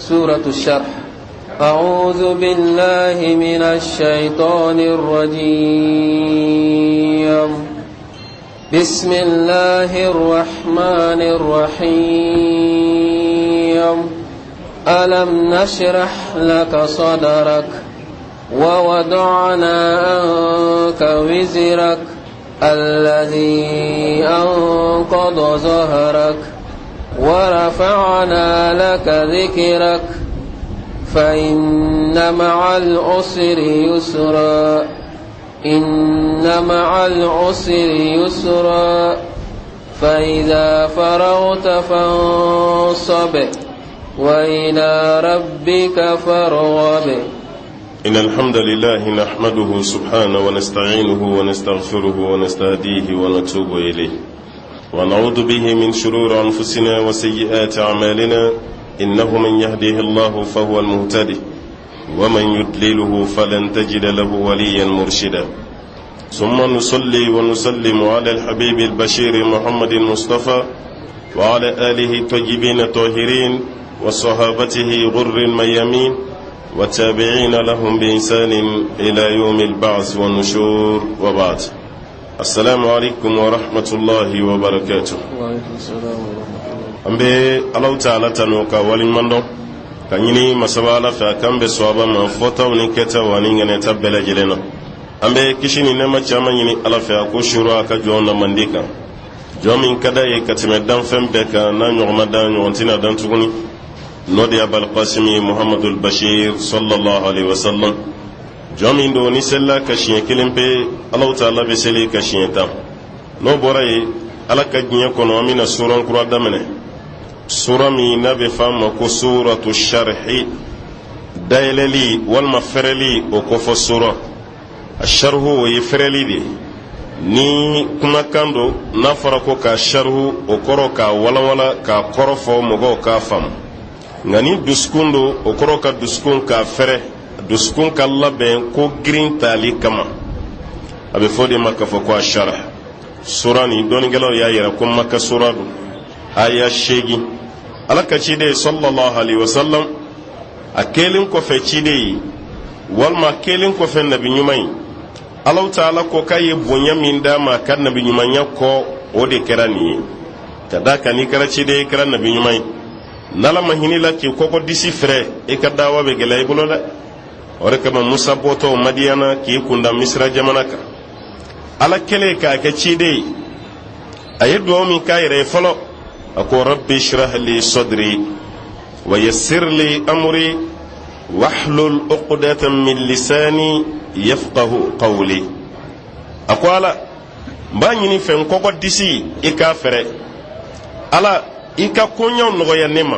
سورة الشرح. أعوذ بالله من الشيطان الرجيم. بسم الله الرحمن الرحيم. ألم نشرح لك صدرك ووضعنا عنك وزرك الذي أنقض ظهرك ورفعنا لك ذكرك، فإن مع العسر يسرا، إن مع العسر يسرا، فإذا فرغت فانصب وإلى ربك فارغب. إن الحمد لله نحمده سبحانه ونستعينه ونستغفره ونستهديه ونتوب إليه، ونعوذ به من شرور أنفسنا وسيئات أعمالنا. إنه من يهديه الله فهو المهتدي، ومن يضلله فلن تجد له وليا مرشدا. ثم نصلي ونسلم على الحبيب البشير محمد المصطفى وعلى آله الطيبين الطاهرين وصحابته غر الميامين والتابعين لهم بإحسان إلى يوم البعث والنشور، وبعد. السلام عليكم ورحمة الله وبركاته. وعليكم السلام ورحمة الله. An bɛ Alahu Taala tanu ka waleɲuman dɔn ka ɲini masaba Ala fɛ a k'an bɛn sawaba ma fɔtaw ni kɛtaw ani ŋɛnɛta bɛɛ lajɛlen na. An bɛ kisi ni nɛɛma caman ɲini Ala fɛ a k'o suuru a ka jɔn na mandi kan, jɔn min ka d'a ye ka tɛmɛ danfɛn bɛɛ kan, n'a ɲɔgɔn ma dan, ɲɔgɔn tɛna dan tuguni, n'o de ye Abalkasimi Muhamadul Bashir sallallahu alaihi wasallam, jɔn min don ni selila ka siɲɛ kelen pe, Alahu Taala bɛ seli ka siɲɛ 10. N'o bɔra yen, Ala ka diɲɛ kɔnɔ, an bɛna suran kura daminɛ, sura min n'a bɛ f'a ma ko suratu sharhi, dayɛlɛli walima fɛrɛli. O kofɔ sura a sharhu, o ye fɛrɛli de ye. Ni kumakan don n'a fɔra ko k'a sharhu, o kɔrɔ k'a walawala, k'a kɔrɔ fɔ mɔgɔw k'a faamu. Nka ni dusukun don, o kɔrɔ ka dusukun k'a fɛrɛ, dusukun ka labɛn ko girin tali kama. A bɛ fɔ de ma k'a fɔ ko a sharh. Sura nin, dɔnnikɛlaw y'a yira ko Maka sura don, aya 8. Ala ka ciden sallallahu alaihi wasallam, a kɛlen kɔfɛ ciden ye walima a kɛlen kɔfɛ nabi ɲuman ye, Alahu Taala ko k'a ye bonya min d'a ma a ka nabi ɲumanya kɔ, o de kɛra nin ye. Ka d'a kan n'i kɛra ciden ye, i kɛra nabi ɲuman ye, n'Ala ma hinɛ la k'i kɔkɔ disi fɛrɛ, i ka dawa bɛ gɛlɛya i bolo dɛ. O de kama Musa bɔtɔ Madiyana k'i kunda Misira jamana kan, Ala kɛlen k'a kɛ ciden ye, a ye duwawu min k'a yɛrɛ ye fɔlɔ, a ko: rabbi shrah li sadri wa yassir li amri wahlul uqdatan min lisani yafqahu qawli. A ko: Ala, n b'a ɲini fɛ, n kɔkɔ disi, i k'a fɛrɛ. Ala, i ka koɲaw nɔgɔya ne ma.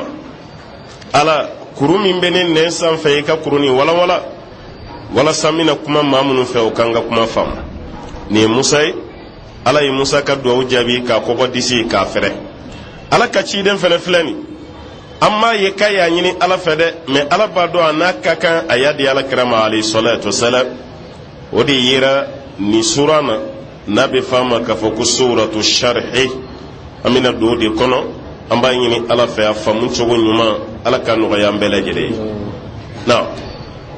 Ala, kuru min bɛ ne nɛn sanfɛ, i ka kuru nin walawala, walasa n bɛna kuma maa minnu fɛ, o kan ka kuma faamu. Nin ye Musa ye. Ala ye Musa ka duwawu jaabi k'a kɔkɔ disi k'a fɛrɛ. Ala ka ciden fɛnɛ filɛ nin, an m'a ye k'a y'a ɲini Ala fɛ dɛ, mɛ Ala b'a dɔn a n'a ka kan, a y'a di Ala kira ma alayhi salatu wasalam. O de yera nin sura na, n'a bɛ f'a ma k'a fɔ ko suratu sharhi. An bɛna don o de kɔnɔ. An b'a ɲini Ala fɛ, a faamu cogo ɲuman, Ala ka nɔgɔya an bɛɛ lajɛlen ye. Na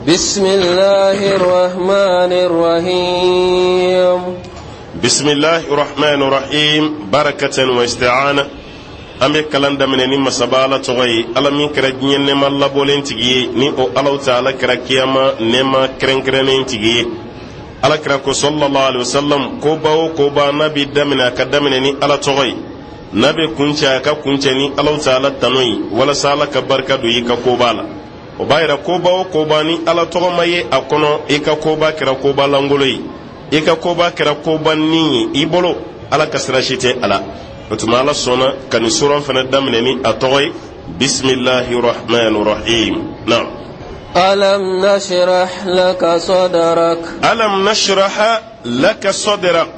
بسم الله الرحمن الرحيم. بسم الله الرحمن الرحيم، barakatan wa isti'ana. An bɛ kalan daminɛ ni masaba Ala tɔgɔ ye, Ala min kɛra diɲɛ nɛɛma labɔlen tigi ye, ni o Alaw Taala kɛra kiyama nɛɛma kɛrɛnkɛrɛnnen tigi ye. Ala kira ko sallallahu alaihi wasallam: koba o koba n'a bɛ daminɛ, a ka daminɛ ni Ala tɔgɔ ye, n'a bɛ kuncɛ, a ka kuncɛ ni Alaw Taala tanu ye, walasa Ala ka barika don i ka koba la. O b'a yira koba o koba ni Ala tɔgɔ ma ye a kɔnɔ, i ka koba kɛra koba lankolon ye, i ka koba kɛra koba nin ye i bolo, Ala ka sira si tɛ a la. O tuma Ala sɔnna ka nin suran fana daminɛ ni a tɔgɔ ye, bisimilahi rahman rahim. Naam. ألم نشرح لك صدرك. ألم نشرح لك صدرك.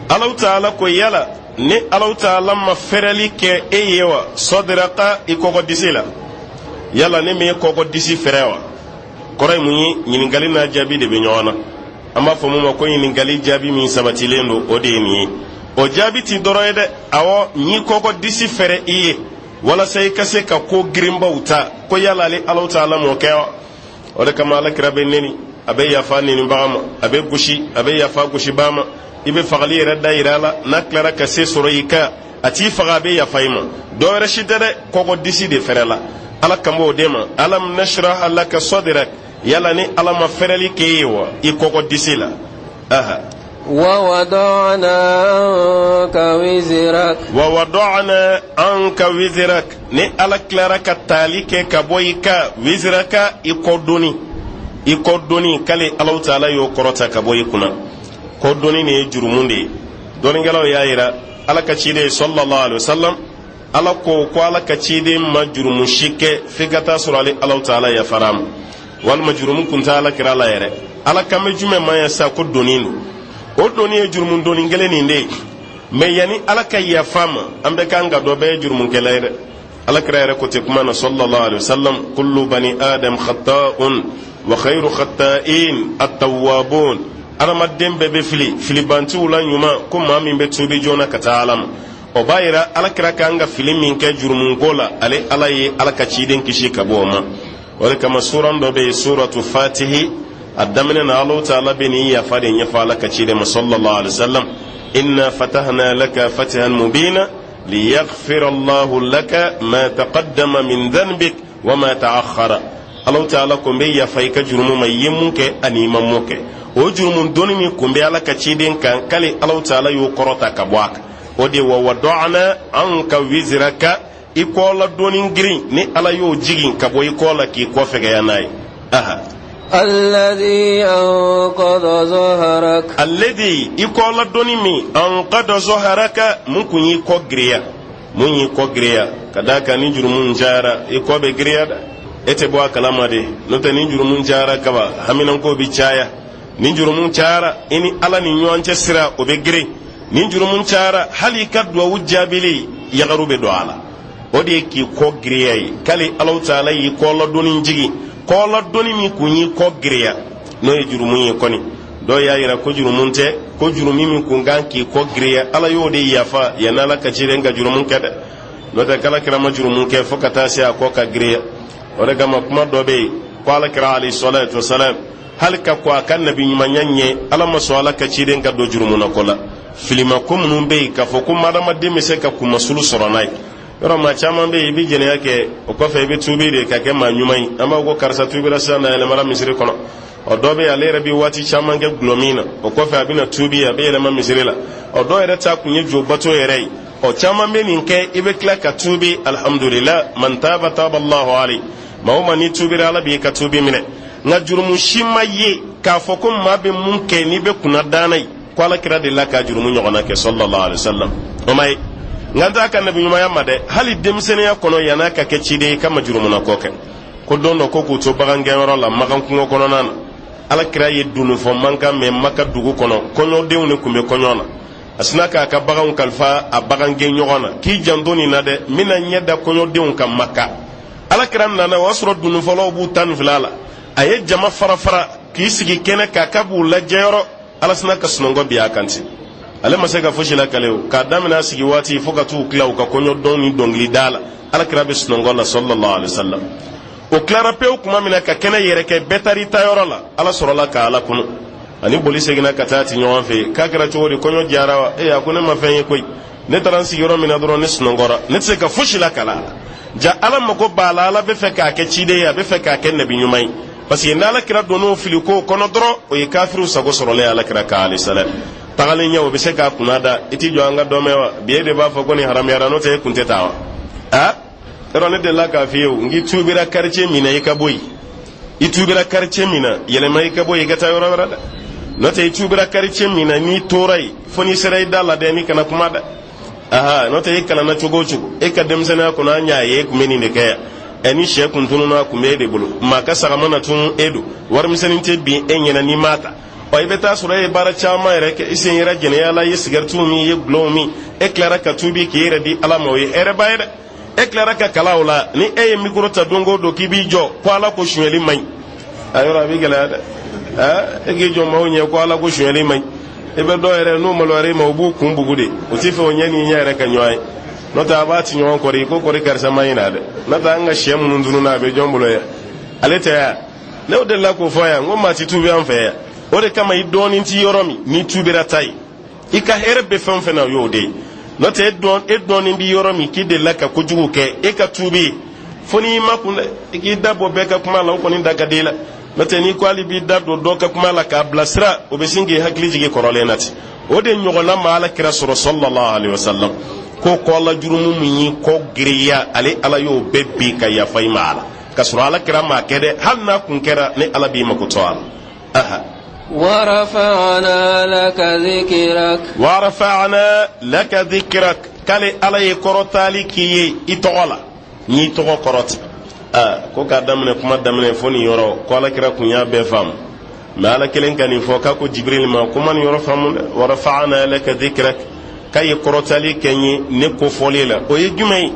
Alaw Taala ko: yala ni Alaw Taala ma fɛrɛli kɛ e ye wa? صدرك, i kɔkɔ disi la, yala ne min ye kɔkɔ disi fɛrɛ wa? Kɔrɔ ye mun ye? Ɲininkali n'a jaabi de bɛ ɲɔgɔn na. An b'a fɔ mun ma ko ɲininkali jaabi min sabatilen don, o de ye nin ye. O jaabi ti dɔrɔn ye dɛ. Awɔ, n y'i kɔkɔ disi fɛrɛ i ye. Walasa i ka se ka ko girinbaw ta, ko yala ale Alahu Taala m'o kɛ wa? O de kama ala kira bɛ neni, a bɛ yafa nenibaga ma, a bɛ gosi, a bɛ yafa gosibaa ma. I bɛ fagali yɛrɛ da yira a la, n'a tilara ka se sɔrɔ i kan, a t'i faga, a bɛ yafa i ma. Dɔ wɛrɛ si tɛ dɛ, kɔgɔ disi de fɛrɛ la. Ala kan b'o de ma: alam nashrah laka sadrak. Yala ni Ala ma fɛrɛli k'e ye wa i kɔgɔ disi la? Aha. ووضعنا عنك وزرك. Wa wada'na anka wizrak. Ni Ala tilara ka taali kɛ ka bɔ i kan, wizraka, i kɔ doni, i kɔ doni, k'ale Alahu Taala y'o kɔrɔta ka bɔ i kunna. Kɔ doni nin ye jurumun de ye. Dɔnnikɛlaw y'a yira, Ala ka ciden sallallahu alaihi wasallam, Ala ko ko Ala ka ciden ma jurumu si kɛ f'i ka taa sɔrɔ ale Alahu Taala yafara a ma, walima jurumu kun tɛ Ala kira la yɛrɛ. Ala kan bɛ jumɛn ma yan sa? Ko doni don, o doni ye jurumu doni kelen nin de ye. Mɛ yanni Ala ka yafa ma, an bɛɛ kan ka dɔn bɛɛ ye jurumukɛla ye dɛ. Ala kira yɛrɛ ko ten kuma na sallallahu alaihi wasallam: kullu bani adam khata'un wa khayru khata'in at-tawwabun. Adamaden bɛɛ bɛ fili, filibantiw la ɲuman ko maa min bɛ tuubi joona ka taa Ala ma. O b'a yira ala kira kan ka fili min kɛ jurumuko la, ale Ala ye Ala ka ciden kisi ka bɔ o ma. O de kama suran dɔ bɛ yen, suratu Fatihi, a daminɛ na Alahu Taala bɛ nin yafa de ɲɛfɔ Ala ka ciden ma sallallahu alaihi wasallam: inna fatahna laka fatihan mubina liyaghfira Allahu laka ma taqaddama min dhanbik wa ma ta'akhkhara. Alahu Taala ko n bɛ yafa i ka jurumu ma, i ye mun kɛ ani i ma mun kɛ. O jurumu doni min kun bɛ Ala ka ciden kan, k'ale Alahu Taala y'o kɔrɔta ka bɔ a kan. O de wa wada'na anka wizraka, i kɔ la doni girin ni Ala y'o jigin ka bɔ i kɔ la k'i kɔ fɛgɛya n'a ye. Aha. الذي أنقض ظهرك. Alladhi, i kɔ la doni min, anqada zaharaka, mun kun y'i kɔ giriya, mun y'i kɔ giriya. Ka d'a kan ni jurumu cayara, i kɔ bɛ giriya dɛ, e tɛ bɔ a kalama de. N'o tɛ, ni jurumu cayara kaba, haminanko bɛ caya. Ni jurumu cayara, i ni Ala ni ɲɔgɔn cɛ sira o bɛ girin. Ni jurumu cayara, hali i ka duwawu jaabili yagaru bɛ don a la. O de ye k'i kɔ giriya ye. K'ale Alahu Taala y'i kɔ ladonni jigin, kɔ ladonni min kun y'i kɔ giriya, n'o ye jurumu ye kɔni. Dɔw y'a yira ko jurumu tɛ, ko jurumu min kun kan k'i kɔ giriya, Ala y'o de yafa yanni Ala ka ciden ka jurumu kɛ dɛ. N'o tɛ, k'ala kira ma jurumu kɛ fo ka taa se a kɔ ka giriya. O de kama kuma dɔ bɛ yen ko ala kira alayhi salatu wasalam, hali ka kɔ a ka nabi ɲumanya ɲɛ, Ala ma sɔn Ala ka ciden ka don jurumunako la. Filima ko minnu bɛ yen k'a fɔ ko adamaden bɛ se ka kunmasulu sɔrɔ n'a ye, yɔrɔ maa caman bɛ yen, i bɛ jɛnɛya kɛ, o kɔfɛ i bɛ tuubi de ka kɛ maa ɲuman ye. An b'a fɔ ko karisa tuubira sisan na, yɛlɛmara misiri kɔnɔ. Ɔ, dɔ bɛ yen, ale yɛrɛ bɛ waati caman kɛ gulɔ min na, o kɔfɛ a bɛna tuubi, a bɛ yɛlɛma misiri la. Ɔ, dɔw yɛrɛ ta kun ye jo bato yɛrɛ ye. Ɔ, caman bɛ nin kɛ, i bɛ tila ka tuubi. Alhamdulillah, man taba taba Allahu alayhi. Maa o maa n'i tuubira, Ala b'i ka tuubi minɛ. Nka jurumu si ma ye k'a fɔ ko maa bɛ mun kɛ n'i bɛ kunna danna ye ko ala kira de la ka jurumu ɲɔgɔnna kɛ sallallahu alaihi wasallam, o ma ye. Nka n t'a ka nabi ɲumanya ma dɛ, hali denmisɛnninya kɔnɔ, yann'a ka kɛ ciden ye, k'a ma jurumunako kɛ. Ko don dɔ ko k'u to bagangɛnyɔrɔ la Makan kungo kɔnɔna na, ala kira ye dununfɔ mankan mɛn Maka dugu kɔnɔ. Kɔɲɔdenw de tun bɛ kɔɲɔ na. A sina k'a ka baganw kalifa a bagangɛn ɲɔgɔn na k'i janto nin na dɛ, n bɛna ɲɛ da kɔɲɔdenw kan Maka. Ala kira nana, o y'a sɔrɔ dununfɔlaw b'u 12 la. A ye jama fara fara k'i sigi kɛnɛ kan k'a b'u lajɛ yɔrɔ. Ala sina ka sunɔgɔ bi a kan ten, ale ma se ka fosi lakale. O k'a daminɛ a sigi waati fo ka t'u tila u ka kɔɲɔ dɔn ni dɔnkili da la, ala kira bɛ sunɔgɔ la sallallahu alaihi wasallam. O tilara pewu tuma min na ka kɛnɛ yɛrɛ kɛ, bɛɛ taar'i ta yɔrɔ la, ala sɔrɔla ka ala kunu ani boli seginna ka taa ti ɲɔgɔn fɛ. K'a kɛra cogo di? Kɔɲɔ diyara wa? Ee, a ko ne ma fɛn ye koyi, ne taara n sigi yɔrɔ min na dɔrɔn, ne sunɔgɔra, ne tɛ se ka fosi lakala. Ja ala mago b'a la, ala bɛ fɛ k'a kɛ ciden ye, a bɛ fɛ k'a kɛ nabi ɲuman ye, parce que n'ala kira donn'o fili ko kɔnɔ dɔrɔn, o ye kafiriw sago sɔrɔlen. Ala kira ka alayhi salam tagalen ɲɛ, o bɛ se k'a kunna da. I t'i jɔ an ka dɔ mɛn wa? Bi e de b'a fɔ ko nin haramuyara, n'o tɛ e kun tɛ taa wa? A yɔrɔ ne delila k'a f'i ye o, n k'i tuubira quartier min na, i ka bɔ yen. I tuubira quartier min na, yɛlɛma, i ka bɔ yen, i ka taa yɔrɔ wɛrɛ dɛ. N'o tɛ, i tuubira quartier min na, n'i tora yen fo n'i sera i da la dɛ, n'i kana kuma dɛ. Aha, n'o tɛ, e kalanna cogo o cogo, e ka denmisɛnninya kɔnɔ, an y'a ye e kun bɛ nin de kɛ yan. Ɛ, ni sɛ kun tununna, a kun bɛ e de bolo. Maa ka saga mana tunu, e don. Warimisɛnnin tɛ bin e ɲɛna n'i m'a ta. Ɔ, i bɛ taa sɔrɔ e ye baara caman yɛrɛ kɛ, i sen yɛrɛ jɛnɛya la, i ye sigɛritiw min, i ye gulɔw min, e tilara ka tuubi k'i yɛrɛ di Ala ma, o ye hɛrɛba ye dɛ. E tilara ka kalan o la, ni e ye mikoro ta don o don k'i b'i jɔ ko Ala ko sonyɛli man ɲi, a yɔrɔ a b'i gɛlɛya dɛ. E k'i jɔ maaw ɲɛ ko Ala ko sonyɛli man ɲi, i bɛ dɔw yɛrɛ n'u maloyara i ma, u b'u kun bugu de, u t'i fɛ o ɲɛ n'i ɲɛ yɛrɛ ka ɲɔgɔn ye. N'o tɛ a b'a ci ɲɔgɔn kɔri ko kɔri karisa ma ɲina dɛ. N'o tɛ an ka sɛ minnu tununna, a bɛ jɔn bolo yan? Ale tɛ yan. Ne delila k'o fɔ yan, n ko maa ti tuubi an fɛ yan. O de kama i dɔɔnin ti yɔrɔ min, n'i tuubira ta ye, i ka hɛrɛ bɛ fɛn o fɛn na, o y'o de ye. N'o tɛ e dɔɔnin bi yɔrɔ min k'i delila ka kojugu kɛ, e ka tuubi fo n'i ma kun dɛ, i k'i da bɔ bɛɛ ka kuma la, o kɔni da ka di i la. N'o tɛ n'i ko hali b'i da don dɔ ka kuma la k'a bilasira, o bɛ sin k'i hakili jigin kɔrɔlen na ten. O de ɲɔgɔnna ma ala kira sɔrɔ sallallahu alaihi wasallam, ko kɔla jurumu min y'i kɔ giriya, ale Ala y'o bɛɛ bin ka yafa i ma a la, k'a sɔrɔ ala kira m'a kɛ dɛ. Hali n'a kun kɛra, ne Ala b'i makoto a la. Aha. ورفعنا لك ذكرك. ورفعنا لك ذكرك, k'ale Ala ye kɔrɔtali k'i ye i tɔgɔ la, n'i tɔgɔ kɔrɔta. Aa, ko k'a daminɛ kuma daminɛ fo nin yɔrɔ, ko ala kira kun y'a bɛɛ faamu, mɛ Ala kelen ka nin fɔ k'a ko Jibirili ma ko ma nin yɔrɔ faamu dɛ. ورفعنا لك ذكرك, k'a ye kɔrɔtali kɛ n ye ne ko fɔli la, o ye jumɛn ye?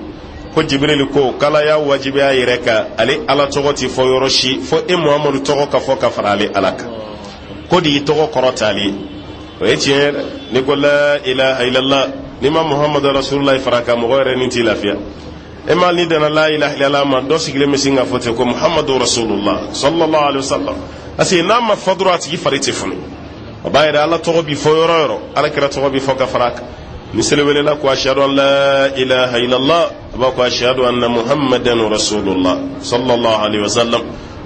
Ko Jibirili ko k'Ala y'a wajibiya a yɛrɛ kan, ale Ala tɔgɔ ti fɔ yɔrɔ si fo e Muhamadu tɔgɔ ka fɔ ka fara ale Ala kan, ko de y'i tɔgɔ kɔrɔtali ye. O ye tiɲɛ ye dɛ. N'i ko la ilaha illallah, n'i ma Muhamadu rasulullah fara kan, mɔgɔ yɛrɛ ni t'i lafiya. E ma n'i danna la ilaha illallah ma, dɔ sigilen bɛ sin k'a fɔ ten ko Muhamadu rasulullah sallallahu alaihi wasallam, parce que n'a ma fɔ dɔrɔn, a tigi fari tɛ funu. O b'a yira Ala tɔgɔ bi fɔ yɔrɔ o yɔrɔ, Ala kira tɔgɔ bi fɔ ka fara a kan. Ni seliwelela ko ashhadu an la ilaha illallah, a b'a ko ashhadu anna Muhammadan rasulullah sallallahu alaihi wasallam.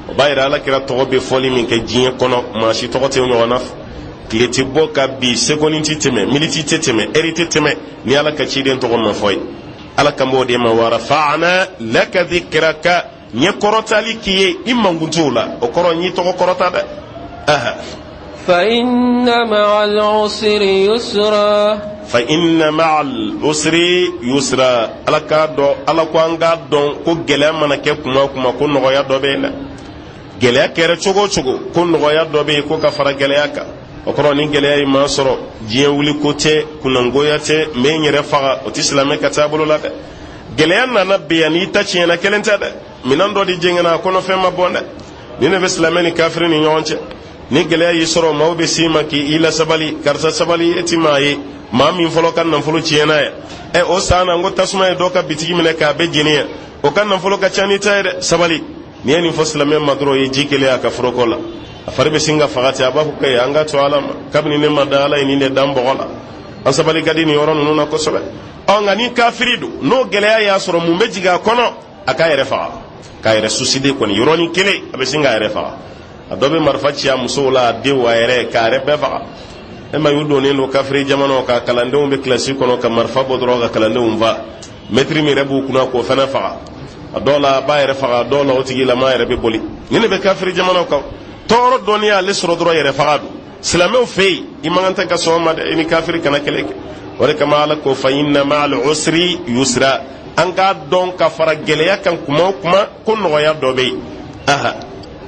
O b'a yira Ala kira tɔgɔ bɛ fɔli min kɛ diɲɛ kɔnɔ, maa si tɔgɔ tɛ ɲɔgɔn na. Tile tɛ bɔ ka bi, sekondi tɛ tɛmɛ, miniti tɛ tɛmɛ, ɛri tɛ tɛmɛ ni Ala ka ciden tɔgɔ ma fɔ ye. Ala kan b'o de ma ورفعنا لك ذكرك, n ye kɔrɔtali k'i ye i mankutuw la, o kɔrɔ n y'i tɔgɔ kɔrɔta dɛ. Aha. فإن مع العسر يسرا. فإن مع العسر يسرا. Ala k'a dɔn, Ala ko an k'a dɔn ko gɛlɛya mana kɛ kuma o kuma, ko nɔgɔya dɔ bɛ yen dɛ. Gɛlɛya kɛra cogo o cogo, ko nɔgɔya dɔ bɛ yen ko ka fara gɛlɛya kan. O kɔrɔ, ni gɛlɛya ye maa sɔrɔ, diɲɛ wuli ko tɛ, kunnangoya tɛ, n bɛ n yɛrɛ faga, o tɛ silamɛ ka taabolo la dɛ. Gɛlɛya nana bi yan, n'i ta tiɲɛna, kelen tɛ dɛ, minɛn dɔ de jɛngɛnna, a kɔnɔfɛn ma bɔn dɛ. Ni ne bɛ silamɛ ni kafiri ni ɲɔgɔn cɛ, ni gɛlɛya y'i sɔrɔ, maaw bɛ s'i ma k'i lasabali: karisa, sabali, e ti maa ye. Maa min fɔlɔ ka nafolo tiɲɛna yan ɛ, o san na, n ko tasuma ye dɔ ka bitigi minɛ k'a bɛɛ jeni yan, o ka nafolo ka ca n'i ta ye dɛ, sabali. N'i ye nin fɔ silamɛ ma dɔrɔn, o ye ji kelen a ka foroko la, a fari bɛ sin ka faga ten. A b'a fɔ ko an ka to Ala ma, kabini ne ma da, Ala ye nin de dan bɔgɔ la. An sabali ka di nin yɔrɔ ninnu na kosɛbɛ. Ɔ, nka ni kafiri don, n'o gɛlɛya y'a sɔrɔ, mun bɛ jigin a kɔnɔ? A k'a yɛrɛ faga, k'a yɛrɛ suicider kɔni, yɔrɔnin kelen a bɛ sin k'a yɛrɛ faga. A dɔ bɛ marifa ci a musow la, a denw, a yɛrɛ, k'a yɛrɛ bɛɛ faga. E ma y'u donnen don kafiri jamanaw ka kalandenw bɛ kilasi kɔnɔ, ka marifa bɔ dɔrɔn ka kalandenw fa. Mɛtiri min yɛrɛ b'u kunna, k'o fana faga. A dɔw la a b'a yɛrɛ faga, a dɔw la o tigilama yɛrɛ bɛ boli. Ni ne bɛ kafiri jamanaw kan, tɔɔrɔ dɔɔni y'ale sɔrɔ dɔrɔn, yɛrɛ faga don. Silamɛw fɛ yen, i man kan tɛ ka sɔn ma dɛ, i ni kafiri kana kɛlɛ kɛ. O de kama Ala ko فإن مع العسر يسرا, an k'a dɔn ka fara gɛlɛya kan kuma o kuma, ko nɔgɔya dɔ bɛ yen. Aha.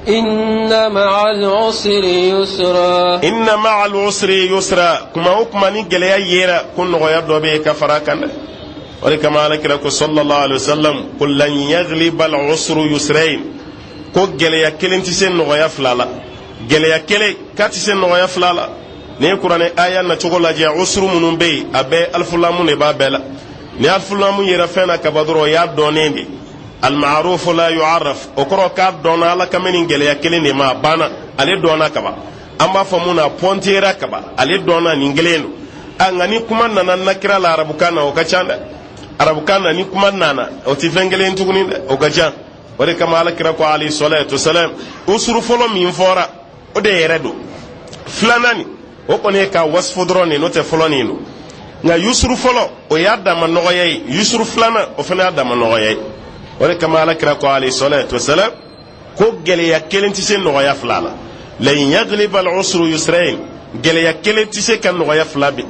إن مع العسر يسرا. إن مع العسر يسرا, kuma o kuma ni gɛlɛya yera, ko nɔgɔya dɔ bɛ yen ka fara a kan dɛ. O de kama Ala kira ko sallallahu alaihi wasallam ko لن يغلب العسر يسرين, ko gɛlɛya kelen tɛ se nɔgɔya fila la. Gɛlɛya kelen k'a tɛ se nɔgɔya fila la. N'i ye kuranɛ aya nacogo lajɛ, usuru minnu bɛ yen, a bɛɛ alifulamu de b'a bɛɛ la. Ni alifulamu yera fɛn na kaba dɔrɔn, o y'a dɔnnen de. المعروف لا يعرف, o kɔrɔ k'a dɔnna. Ala ka nin gɛlɛya kelen de ma, a banna, ale dɔnna kaba. An b'a fɔ mun na? Pɔntera kaba, ale dɔnna, nin kelen don. A nka ni kuma nana nakira la arabukan na, o ka ca dɛ. Arabukan na, ni kuma nana, o ti fɛn kelen tuguni dɛ, o ka ca. O de kama Ala kira ko alayhi salatu wasalam, usuru fɔlɔ min fɔra, o de yɛrɛ don. Filanan nin, o kɔni ye ka wasifo dɔrɔn de, n'o tɛ fɔlɔ nin don. Nka yusuru fɔlɔ, o y'a dama nɔgɔya ye. Yusuru filanan, o fana y'a dama nɔgɔya ye. O de kama Ala kira ko alayhi salatu wasalam ko gɛlɛya kelen tɛ se nɔgɔya fila la. لن يغلب العسر يسرين, gɛlɛya kelen tɛ se ka nɔgɔya fila bi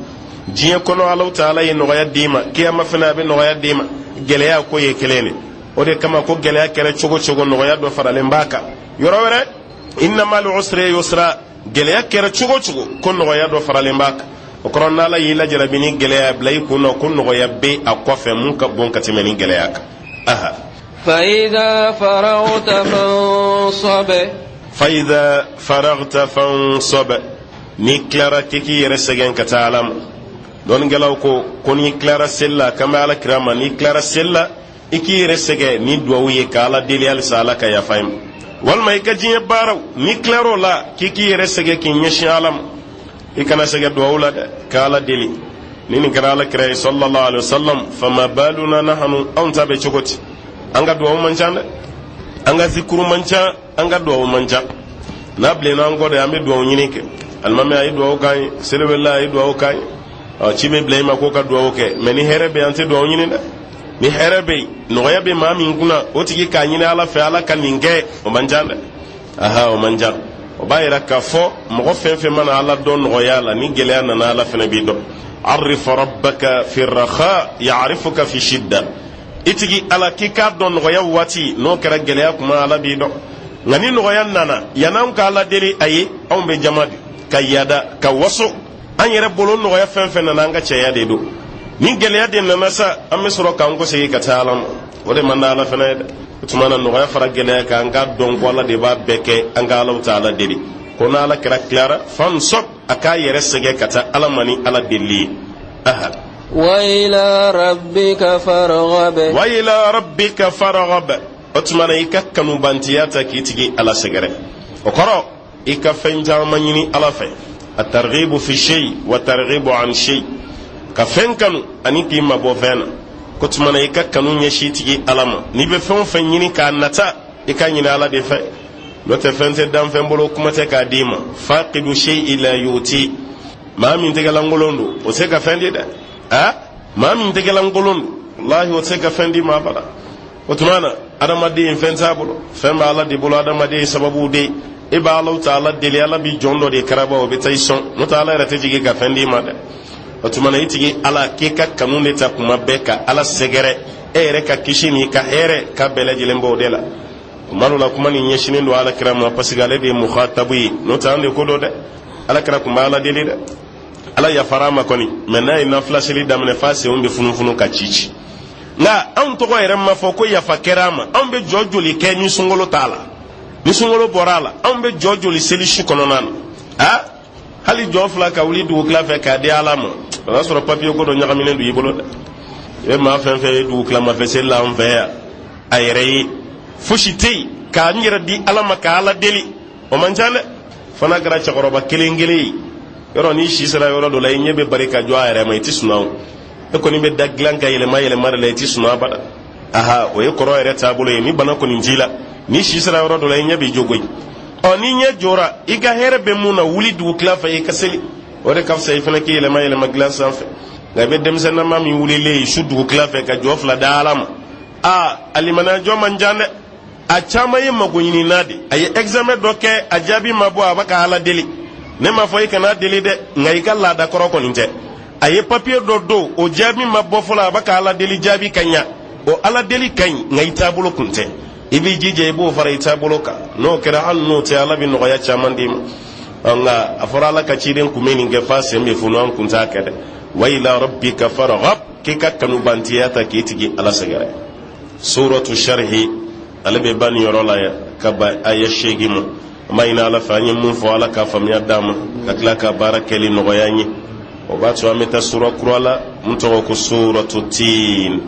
diɲɛ kɔnɔ. Alahu taala ye nɔgɔya d'i ma, kiyama fana a bɛ nɔgɔya d'i ma. Gɛlɛya ko ye kelen de. O de kama ko gɛlɛya kɛra cogo cogo, nɔgɔya dɔ faralen b'a kan. Yɔrɔ wɛrɛ, إن مع العسر يسرا, gɛlɛya kɛra cogo cogo, ko nɔgɔya dɔ faralen b'a kan. O kɔrɔ, n'Ala y'i lajarabi ni gɛlɛya bila i kun na, ko nɔgɔya bɛ a kɔfɛ mun ka bon ka tɛmɛ ni gɛlɛya kan. Aha. فإذا فرغت فانصب. فإذا فرغت فانصب, n'i tilara k'i k'i yɛrɛ sɛgɛn ka taa Ala ma. Dɔnnikɛlaw ko ko n'i tilara seli la, kan bɛ ala kira ma, n'i tilara seli la, i k'i yɛrɛ sɛgɛn ni duwawu ye ka ala deli halisa ala ka yafa i ma, walima i ka diɲɛ baaraw, n'i tilar'o la, k'i k'i yɛrɛ sɛgɛn k'i ɲɛsin ala ma. I kana sɛgɛn duwawu la dɛ, ka ala deli. Ni nin kɛra ala kira ye sallallahu alaihi wasallam, fama baluna nahanu, anw ta bɛ cogo di? An ka duwawu man ca dɛ, an ka zikuru man ca, an ka duwawu man ca. N'a bilenna an kɔ de, an bɛ duwawu ɲini kɛ. Alimami a ye duwawu k'an ye, seliwela a ye duwawu k'an ye, ɔ ci bɛ bila i ma ko ka duwawu kɛ. Mɛ ni hɛrɛ bɛ yen, an tɛ duwawu ɲini dɛ. Ni hɛrɛ bɛ yen, nɔgɔya bɛ maa min kunna, o tigi k'a ɲini ala fɛ ala ka nin kɛ, o man ca dɛ. Aha, o man ca. O b'a yira k'a fɔ mɔgɔ fɛn fɛn mana ala dɔn nɔgɔya la, ni gɛlɛya nana, ala fana b'i dɔn. Arif rabbaka fi raha ya'rifuka fi shidda. I tigi ala, k'i k'a dɔn nɔgɔya waati, n'o kɛra gɛlɛya kuma, ala b'i dɔn. Nka ni nɔgɔya nana, yann'anw ka ala deli a ye, anw bɛ jama de ka yada ka waso an yɛrɛ bolo. Nɔgɔya fɛn fɛn nana, an ka cɛya de don. Ni gɛlɛya de nana sa, an bɛ sɔrɔ k'an kɔsegin ka taa ala ma. O de man di ala fana ye dɛ. O tuma na, nɔgɔya fara gɛlɛya kan, an k'a dɔn ko ala de b'a bɛɛ kɛ. An ka Alahu taala deli ko n'ala kira tilara, fansɔb, a k'a yɛrɛ sɛgɛn ka taa ala ma ni ala delili ye. Aha. Wa ila rabbika farghab. Wa ila rabbika farghab. O tuma na, i ka kanubantiya ta k'i tigi ala sɛgɛrɛ, o kɔrɔ i ka fɛn caman ɲini ala fɛ. A targhibu fi shay wa targhibu an shay, ka fɛn kanu ani k'i mabɔ fɛn na. Ko tuma na, i ka kanu ɲɛsin tigi ala ma. N'i bɛ fɛn o fɛn ɲini k'a nata, i ka ɲini ala de fɛ, n'o tɛ fɛn tɛ danfɛn bolo, kuma tɛ k'a d'i ma. Faqidu shay'i la yuti. Maa min tɛgɛlankolon don, o tɛ se ka fɛn di dɛ. A maa min tɛgɛlankolon don, walahi, o tɛ se ka fɛn di maa abada. O tuma na, adamaden fɛn t'a bolo, fɛn bɛ ala de bolo. Adamaden ye sababu de ye. E bɛ Alahu taala deli, ala bi jɔn dɔ de karaba, o bɛ taa i sɔn, n'o tɛ ala yɛrɛ tɛ jigin ka fɛn d'i ma dɛ. O tuma na, i tigi ala, k'i ka kanu de ta kuma bɛɛ ka ala sɛgɛrɛ, e yɛrɛ ka kisi n'i ka hɛrɛ k'a bɛɛ lajɛlen b'o de la. Tuma dɔ la, kuma nin ɲɛsinnen don ala kira ma, parce que ale de ye muhatabu ye, n'o tɛ an de ko don dɛ. Ala kira tun bɛ ala deli dɛ. Ala yafara a ma kɔni, mɛ n'a ye nafila seli daminɛ, f'a senw bɛ funufunu ka ci ci. Nka anw tɔgɔ yɛrɛ ma fɔ ko yafa kɛra a ma. Anw bɛ jɔ joli kɛ ni sunkalo t'a la? Ni sunkalo bɔra a la, anw bɛ jɔ joli seli su kɔnɔna na? A hali jɔ fila ka wuli dugutila fɛ k'a di ala ma, o y'a sɔrɔ papiye ko dɔ ɲagaminen don i bolo dɛ. I bɛ maa fɛn fɛn ye dugutilamafɛ seli la an fɛ yan, a yɛrɛ ye fosi tɛ yen k'a n yɛrɛ di ala ma ka ala deli, o man ca dɛ. Fana kɛra cɛkɔrɔba kelen kelen ye. Yɔrɔ n'i si sera yɔrɔ dɔ la, i ɲɛ bɛ bari ka jɔ a yɛrɛ ma, i tɛ sunɔgɔ. E kɔni bɛ da dilan ka yɛlɛma yɛlɛma de la, i tɛ sunɔgɔ abada. Aha, o ye kɔrɔ yɛrɛ taabolo ye. Ni bana kɔni t'i la, ni si sera yɔrɔ dɔ la, i ɲɛ b'i jɔ koyi. Ɔ n'i ɲɛ jɔra, i ka hɛrɛ bɛ mun na? Wuli dugutila fɛ, i ka seli, o de ka fisa i fana k'i yɛlɛma yɛlɛma dilan sanfɛ. Nka i bɛ denmisɛnnama min wulilen ye su dugutila fɛ ka jɔ fila da ala ma, aa, alimanajɔ man ca dɛ. A caman ye magoɲinina de. A ye examen dɔ kɛ, a jaabi ma bɔ, a bɛ ka ala deli. Ne m'a fɔ i kana deli dɛ, nka i ka laada kɔrɔ kɔni tɛ. A ye papiye dɔ don, o jaabi ma bɔ fɔlɔ, a bɛ ka ala deli jaabi ka ɲa. O ala deli ka ɲi, nka i taabolo kun tɛ. I b'i jija, i b'o fara i taabolo kan. N'o kɛra, hali n'o tɛ, ala bɛ nɔgɔya caman d'i ma. Nka a fɔra ala ka ciden kun bɛ nin kɛ f'a sen bɛ funu, an kun t'a kɛ dɛ. Wa ila rabbika farghab, k'i ka kanubantiya ta k'i tigi ala sɛgɛrɛ. Suratu sharhi, ale bɛ ban nin yɔrɔ la yan ka ban aya 8 ma. An b'a ɲini ala fɛ, an ye mun fɔ, ala ka faamuya d'an ma ka tila ka baara kɛli nɔgɔya an ye. O b'a to an bɛ taa sura kura la mun tɔgɔ ko suratu tin.